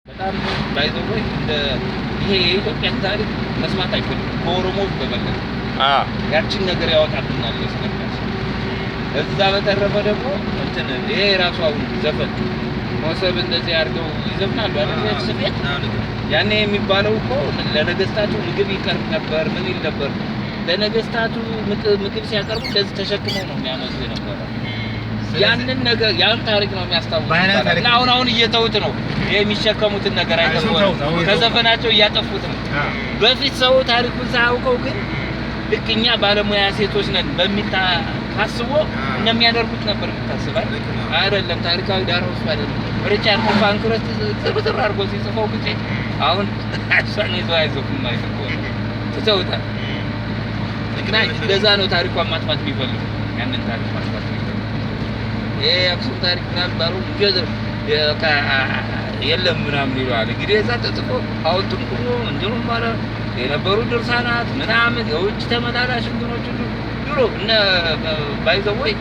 በጣም by the way እንደ ይሄ የኢትዮጵያን ታሪክ መስማት አይፈልግም። ከኦሮሞ በበለጠ ያችን ነገር ያወጣብናል ስለሚያስብ። እዛ በተረፈ ደግሞ እንትን ይሄ ራሱ አሁን ዘፈን ሞሰብ እንደዚህ አድርገው ይዘፍናሉ አይደል? ስፌት ያኔ የሚባለው እኮ ለነገስታቱ ምግብ ይቀርብ ነበር። ምን ይል ነበር? ለነገስታቱ ምግብ ሲያቀርቡ እንደዚህ ተሸክመው ነው የሚያመጡ የነበረው። ያንን ነገር ያን ታሪክ ነው የሚያስታውሱት ባህላዊ ይባላል። ታሪክ እና አሁን አሁን እየተውት ነው የሚሸከሙትን ነገር አይ፣ እሱን ተውት፣ አሁን የተውት። ከዘፈናቸው እያጠፉት ነው። በፊት ሰው ታሪኩን ሳያውቀው ግን ልክ እኛ ባለሙያ ሴቶች ነን በሚል ታስቦ እንደሚያደርጉት ነበር የምታስብ አይደል? አይደለም። ታሪካዊ ዳራው እሱ አይደለም። ሪቻርድ ፓንክረስት ዝርዝር አድርጎ ሲጽፈው ጊዜ አሁን እሷን ይዘው አይዘፉም ማለት እኮ ነው። ትተውታል። እና ለዛ ነው ታሪኳን ማጥፋት የሚፈልጉ፣ ያንን ታሪክ ማጥፋት የሚፈልጉ። ይሄ አክሱም ታሪክ ምናምን ባሉ ገዘ የለም ምናምን ይለዋል። እንግዲህ እዛ ተጽፎ ሐውልቱም ቁሞ እንትኑም ማለት የነበሩ ድርሳናት ምናምን የውጭ ተመላላሽ እንትኖች ሁሉ ድሮ እነ by the way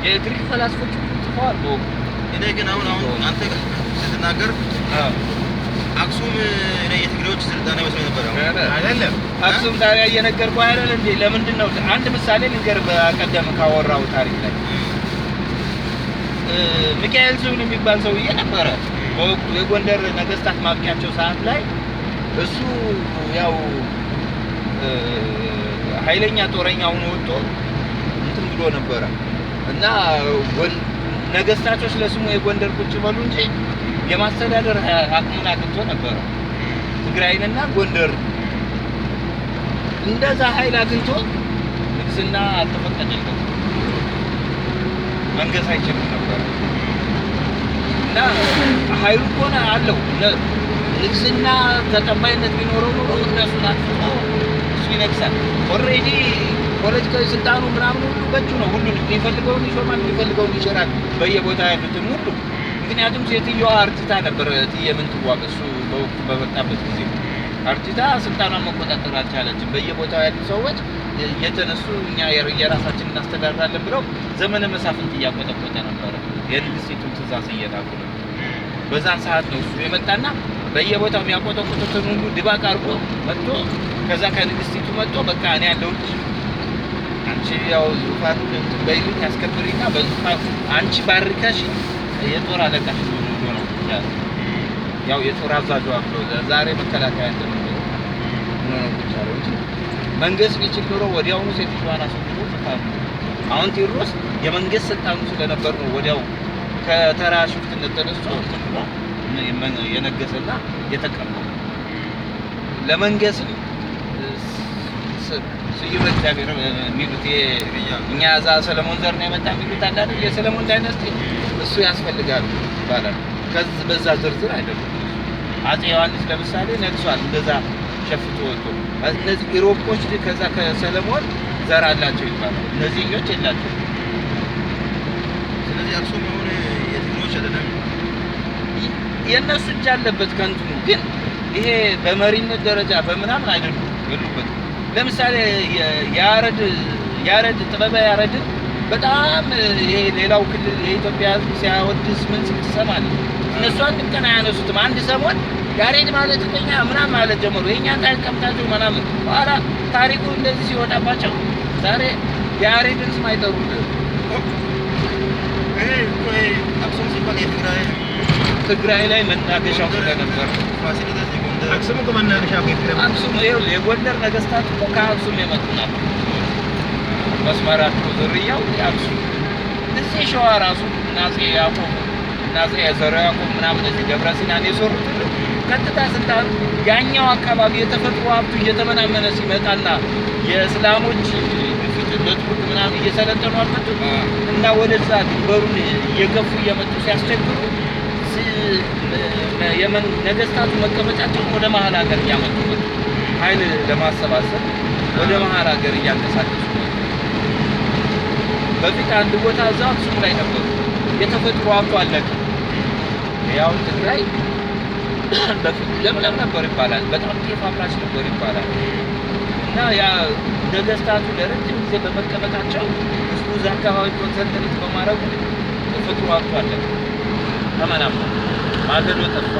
የግሪክ ፈላስፎች ሁሉ ጽፈዋል በወቅቱ። እኔ ግን አሁን አሁን አንተ ስትናገር አክሱም እኔ የትግሬዎች ስልጣኔ መስሎኝ ነበር። አሁን አይደለም። አክሱም ታዲያ እየነገርኩህ አይደል እንዴ? ለምንድን ነው አንድ ምሳሌ ልንገርህ። በቀደም ካወራው ታሪክ ላይ ሚካኤል ስሁል የሚባል ሰውዬ ነበረ በወቅቱ የጎንደር ነገስታት ማብቂያቸው ሰዓት ላይ። እሱ ያው ኃይለኛ ጦረኛ ሆኖ ወጥቶ እንትን ብሎ ነበረ እና ነገስታቶች ለስሙ የጎንደር ቁጭ በሉ እንጂ የማስተዳደር አቅሙን አግኝቶ ነበረ ትግራይንና ጎንደር። እንደዛ ኃይል አግኝቶ ንግስና አልተፈቀደለትም። መንገስ አይችልም ነበር። እና ኃይሉ እኮ ነው አለው። ንግስና ተቀባይነት ቢኖረው ኖሮ እነሱን አጥፍቶ እሱ ይነግሳል። Already ፖለቲካዊ ስልጣኑ ምናምን ሁሉ በእጁ ነው። ሁሉን የሚፈልገውን ይሾማል፣ የሚፈልገውን ይሽራል፣ በየቦታ ያሉትን ሁሉ። ምክንያቱም ሴትዮዋ አርጅታ ነበር፣ እትዬ ምንትዋብ፣ እሱ በወቅቱ በመጣበት ጊዜ አርጅታ ስልጣኗን መቆጣጠር አልቻለችም። በየቦታው ያሉ ሰዎች እየተነሱ እኛ የራሳችን እናስተዳድራለን ብለው ዘመነ መሳፍንት እያቆጠቆጠ ነበረ። የንግስቲቱን ትእዛዝ እየናቁ ነበር። በዛን ሰዓት ነው እሱ የመጣና በየቦታው የሚያቆጠቁጡትን ሁሉ ድባቅ አድርጎ መጥቶ ከዛ ከንግስቲቱ መጥቶ በቃ እኔ ያለሁልሽ፣ አንቺ ያው ዙፋኑን እንትን በይልኝ አስከብሪና በዙፋን አንቺ ባርከሽ የጦር አለቃሽ ልሁን ብሎ ነው ያለው። ያው የጦር አዛጇ ብሎ ዛሬ መከላከያ እንደምንለው ሆኖ ነው ቁጭ ያለው እንጂ መንገስ ቢችል ኖሮ ወዲያውኑ ሴትዮዋን አስወግዶ ዙፋኑ። አሁን ቴዎድሮስ የመንግስት ስልጣኑ ስለነበር ነው ወዲያው ከተራ ሽፍትነት ተነስቶ እንትን ብሎ የነገሰና የተቀባው። ለመንገስም ስዩመ እግዚአብሔር የሚሉት ይሄ እኛ እዛ ሰለሞን ዘር ነው የመጣ የሚሉት አለ አይደል? የሰለሞን dynasty እሱ ያስፈልጋል ይባላል። ከዚህ በዛ ዝርዝር አይደለም። አፄ ዮሐንስ ለምሳሌ ነግሷል፣ እንደዛ ሸፍቶ ወጥቶ። እነዚህ ኢሮፖች ከዛ ከሰለሞን ዘር አላቸው ይባላል። እነዚህኞች የላቸው። ስለዚህ አክሱም አሁን የትግሬዎች አይደለም። የእነሱ እጅ አለበት ከእንትኑ ግን ይሄ በመሪነት ደረጃ በምናምን አይደሉም፣ የሉበትም። ለምሳሌ ያረድ ያረድ ጥበበ ያረድን በጣም ይሄ ሌላው ክልል የኢትዮጵያ ሕዝብ ሲያወድስ ምን ሲል ትሰማለህ። እነሱ አንድም ቀን አያነሱትም። አንድ ሰሞን ያሬድ ማለት እኮ እኛ ምናምን ማለት ጀመሩ። የእኛን ታሪክ ቀምታችሁ ምናምን። በኋላ ታሪኩ እንደዚህ ሲወጣባቸው ዛሬ የያሬድን ስም አይጠሩልህም። ይሄ እኮ ይሄ አክሱም ሲባል የትግራይ ትግራይ ላይ መናገሻው ስለነበር ፋሲለደስ የጎንደር አክሱም እኮ መናገሻ እኮ የትግራይ አክሱም ይኸውልህ የጎንደር ነገስታት እኮ ከአክሱም የመጡ ናቸው። መስመራቸው ዝርያው የአክሱም። እዚህ ሸዋ ራሱ እነ አፄ ያዕቆብ እና አፄ ዘርዓ ያዕቆብ ምናምን እዚህ ደብረ ሲናን የሰሩት ሁሉ ቀጥታ ስልጣኑ ያኛው አካባቢ የተፈጥሮ ሀብቱ እየተመናመነ ሲመጣና የእስላሞች ግፊት በቱርክ ምናምን እየሰለጠኑ አልመጡም እና ወደዛ ድንበሩን እየገፉ እየመጡ ሲያስቸግሩ ነገስታቱ መቀመጫቸውን ወደ መሀል ሀገር እያመጡ መጡ። ኃይል ለማሰባሰብ ወደ መሀል ሀገር እያንቀሳቀሱ መጡ። በፊት አንድ ቦታ እዛ አክሱም ላይ ነበሩ። የተፈጥሮ ሀብቱ አለቀ። ያው ትግራይ በፊት ለምለም ነበር ይባላል። በጣም ጤፍ አምራች ነበር ይባላል። እና ያ ነገስታቱ ለረጅም ጊዜ በመቀመጣቸው ህዝቡ እዛ አካባቢ concentrate በማድረጉ ተፈጥሮ ሀብቱ አለቀ፣ ተመናመነ፣ ማገዶ ጠፋ።